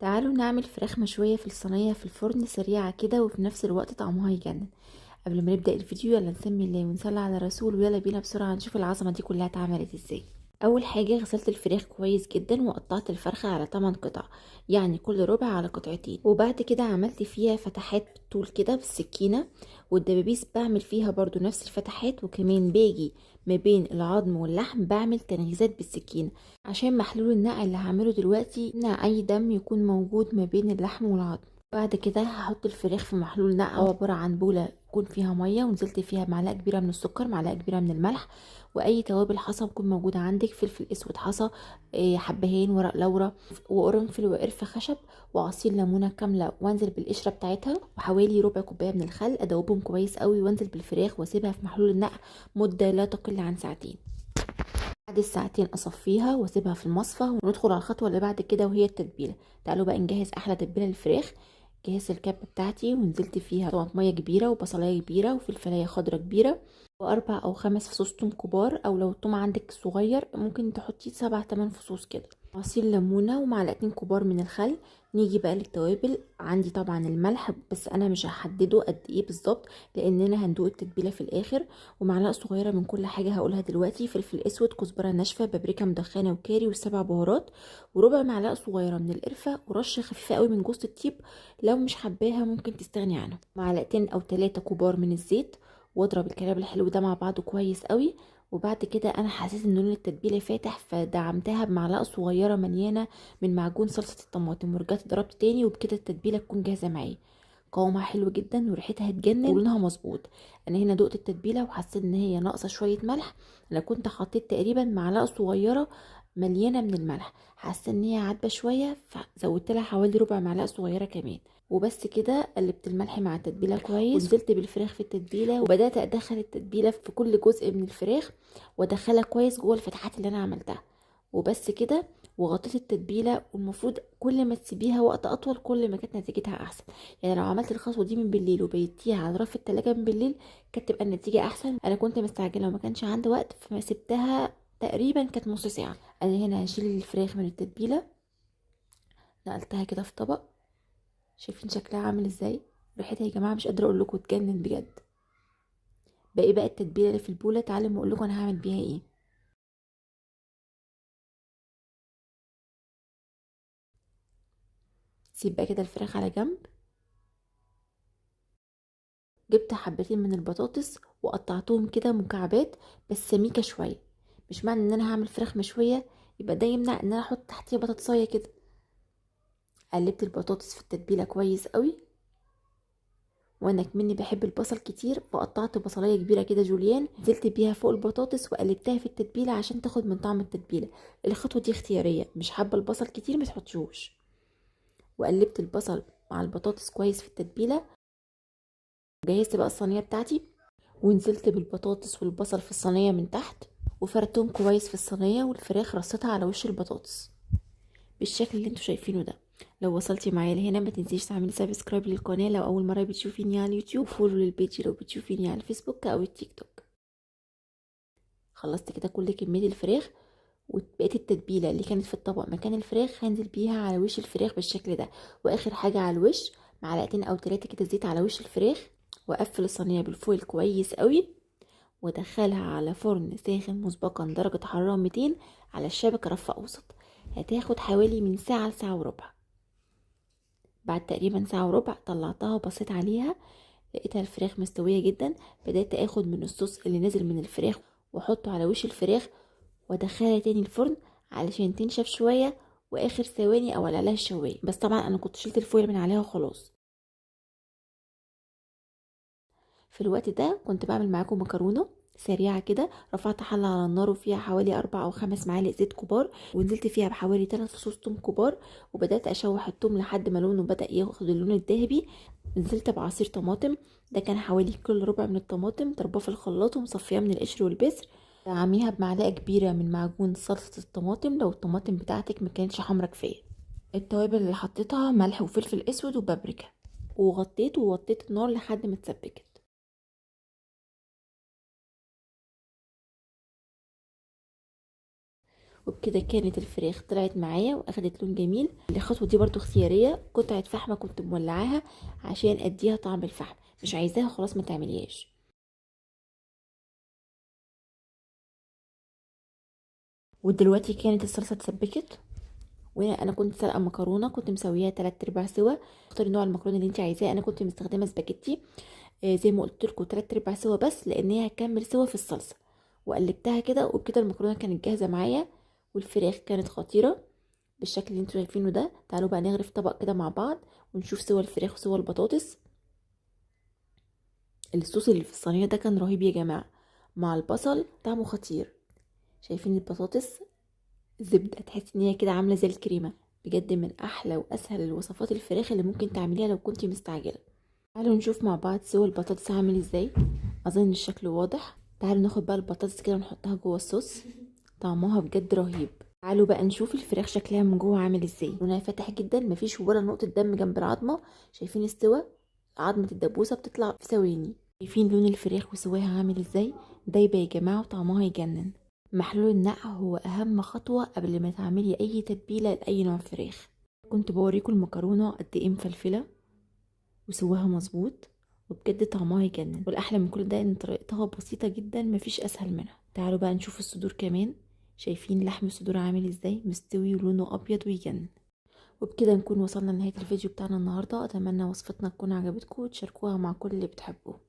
تعالوا نعمل فراخ مشوية في الصينية في الفرن سريعة كده، وفي نفس الوقت طعمها يجنن. قبل ما نبدأ الفيديو يلا نسمي الله ونصلي على الرسول، ويلا بينا بسرعة نشوف العظمة دي كلها اتعملت ازاي. اول حاجة غسلت الفراخ كويس جدا وقطعت الفرخة على 8 قطع، يعني كل ربع على قطعتين، وبعد كده عملت فيها فتحات بالطول كده بالسكينة، والدبابيس بعمل فيها برضو نفس الفتحات، وكمان باجي ما بين العظم واللحم بعمل تنغيزات بالسكينة عشان محلول النقع اللي هعمله دلوقتي يمنع اي دم يكون موجود ما بين اللحم والعظم. بعد كده هحط الفراخ في محلول نقع عبارة عن بولة يكون فيها مية، ونزلت فيها معلقة كبيرة من السكر، معلقة كبيرة من الملح، وأي توابل حصى تكون موجودة عندك، فلفل أسود حصى، حبهان، ورق لورا، وقرنفل وقرفة خشب، وعصير ليمونة كاملة، وانزل بالقشرة بتاعتها، وحوالي ربع كوباية من الخل. أدوبهم كويس قوي وانزل بالفراخ واسيبها في محلول النقع مدة لا تقل عن ساعتين. بعد الساعتين اصفيها واسيبها في المصفى، وندخل على الخطوة اللي بعد كده وهي التتبيله. تعالوا بقى نجهز احلى تتبيله للفراخ. جهزت الكبه بتاعتي ونزلت فيها طماطميه كبيرة وبصلايه كبيرة وفلفلايه خضراء كبيرة واربع او 5 فصوص توم كبار، او لو التوم عندك صغير ممكن تحطي 7-8 فصوص كده، عصير ليمونه ومعلقتين كبار من الخل. نيجي بقى للتوابل. عندي طبعا الملح بس انا مش هحدده قد ايه بالظبط لاننا هندوق التتبيله في الاخر، ومعلقة صغيرة من كل حاجة هقولها دلوقتي، فلفل اسود، كزبره ناشفة، بابريكا مدخنه وكاري وال7 بهارات، وربع معلقه صغيرة من القرفه، ورشه خفيفة قوي من جوز الطيب، لو مش حباها ممكن تستغني عنها، معلقتين او 3 كبار من الزيت، واضرب الكلام الحلو ده مع بعضه كويس قوي. وبعد كده انا حسيت ان لون التتبيله فاتح فدعمتها بمعلقه صغيرة مليانة من معجون صلصه الطماطم، ورجعت ضربت تاني، وبكده التتبيله تكون جاهزة معايا. قوامها حلو جدا وريحتها تجنن ولونها مظبوط. انا هنا دقت التتبيله وحسيت ان هي ناقصه شوية ملح، انا كنت حطيت تقريبا معلقه صغيرة مليانة من الملح، حاسه ان هي عدبه شوية فزودت لها حوالي ربع معلقه صغيرة كمان. وبس كده قلبت الملح مع التتبيله كويس، ونزلت بالفراخ في التتبيله، وبدات ادخل التتبيله في كل جزء من الفراخ وادخلها كويس جوه الفتحات اللي انا عملتها. وبس كده، وغطيت التتبيله. والمفروض كل ما تسيبيها وقت اطول كل ما كانت نتيجتها احسن، يعني لو عملت الخطوة دي من بالليل وبيتيها على رف التلاجة من بالليل كانت تبقى النتيجة احسن. انا كنت مستعجلة وما كانش عندي وقت فما سبتها تقريبا كانت نص ساعة. انا هنا هشيل الفراخ من التتبيله، نقلتها كده في طبق، شايفين شكلها عامل ازاي؟ ريحتها يا جماعة مش قادرة اقول لكم، تجنن بجد. باقي بقى التتبيله اللي في البوله، تعالوا اقول لكم انا هعمل بيها ايه. سيب بقى كده الفراخ على جنب. جبت حبتين من البطاطس وقطعتهم كده مكعبات بس سميكة شوية، مش معنى ان انا هعمل فراخ مشوية يبقى ده يمنع ان انا احط تحتيها بطاطسايه كده. قلبت البطاطس في التتبيله كويس قوي، وانا كمني بحب البصل كتير فقطعت بصلايه كبيرة كده جوليان، نزلت بيها فوق البطاطس وقلبتها في التتبيله عشان تاخد من طعم التتبيله. الخطوة دي اختيارية، مش حابة البصل كتير ما تحطيهوش. وقلبت البصل مع البطاطس كويس في التتبيله. جهزت بقى الصينية بتاعتي ونزلت بالبطاطس والبصل في الصينية من تحت، وفردتهم كويس في الصينية، والفراخ رصيتها على وش البطاطس بالشكل اللي انتوا شايفينه ده. لو وصلتي معايا لهنا ما تنسيش تعملي subscribe للقناة لو اول مرة بتشوفيني على اليوتيوب، و follow لل page لو بتشوفيني على الفيسبوك او التيك توك. خلصت كده كل كمية الفراخ، وبقيت التتبيله اللي كانت في الطبق مكان الفراخ هنزل بيها على وش الفراخ بالشكل ده. واخر حاجة على الوش معلقتين او 3 كده زيت على وش الفراخ، واقفل الصينية بالفويل كويس قوي، وادخلها على فرن ساخن مسبقا درجه حرارة 200 على الشبكة رف اوسط. هتاخد حوالي من ساعة لساعة وربع. بعد تقريبا ساعة وربع طلعتها وبصيت عليها لقيتها الفراخ مستوية جدا. بدات اخد من الصوص اللي نزل من الفراخ واحطه على وش الفراخ وادخلها تاني الفرن علشان تنشف شوية، واخر ثواني او عليها الشوايه، بس طبعا انا كنت شلت الفويل من عليها وخلاص. في الوقت ده كنت بعمل معاكم مكرونه سريعة كده. رفعت حله على النار وفيها حوالي 4 او 5 معالق زيت كبار، ونزلت فيها بحوالي 3 فصوص توم كبار، وبدات اشوح التوم لحد ما لونه بدا ياخد اللون الذهبي. نزلت بعصير طماطم، ده كان حوالي كل ربع من الطماطم، ضرباه في الخلاط ومصفياه من القشر والبذر. دعميها بمعلقه كبيرة من معجون صلصه الطماطم لو الطماطم بتاعتك ما كانتش حمرا كفاية. التوابل اللي حطيتها ملح وفلفل اسود وبابريكا، وغطيت ووطيت النار لحد ما اتسبكت. وبكده كانت الفراخ طلعت معايا واخدت لون جميل. الخطوة دي برضو اختيارية، قطعه فحمه كنت مولعاها عشان اديها طعم الفحم، مش عايزاها خلاص ما تعمليهاش. ودلوقتي كانت الصلصه اتسبكت، وانا كنت سلقه مكرونه، كنت مسويها 3/4 سوا. اختاري نوع المكرونه اللي انت عايزاه، انا كنت مستخدمة سباجيتي زي ما قلت لكم 3/4 سوا بس، لان هي هتكمل سوا في الصلصه. وقلبتها كده، وبكده المكرونه كانت جاهزة معايا، والفراخ كانت خطيرة بالشكل اللي انتوا شايفينه ده. تعالوا بقى نغرف طبق كده مع بعض ونشوف سوا الفراخ وسوا البطاطس. الصوص اللي في الصينية ده كان رهيب يا جماعة، مع البصل طعمه خطير. شايفين البطاطس زبدة، تحس ان هي كده عامله زي الكريمة. بجد من احلى واسهل الوصفات الفراخ اللي ممكن تعمليها لو كنتي مستعجلة. تعالوا نشوف مع بعض سوا البطاطس عامل ازاي، اظن الشكل واضح. تعالوا ناخد بقى البطاطس كده ونحطها جوه الصوص، طعمها بجد رهيب. تعالوا بقى نشوف الفراخ شكلها من جوه عامل ازاي. لونها فاتح جدا، مفيش ولا نقطة دم جنب العظمة. شايفين استوى عظمه الدبوسه بتطلع في ثواني. شايفين لون الفراخ وسواها عامل ازاي، دايبه يا جماعة وطعمها يجنن. محلول النقع هو اهم خطوة قبل ما تعملي اي تتبيله لاي نوع فراخ. كنت بوريكم المكرونه قد ايه مفلفله وسواها مظبوط، وبجد طعمها يجنن. والاحلى من كل ده ان طريقتها بسيطة جدا، مفيش اسهل منها. تعالوا بقى نشوف الصدور كمان. شايفين لحم الصدور عامل ازاي، مستوي ولونه ابيض ويجنن. وبكده نكون وصلنا لنهاية الفيديو بتاعنا النهارده. اتمنى وصفتنا تكون عجبتكم وتشاركوها مع كل اللي بتحبوه.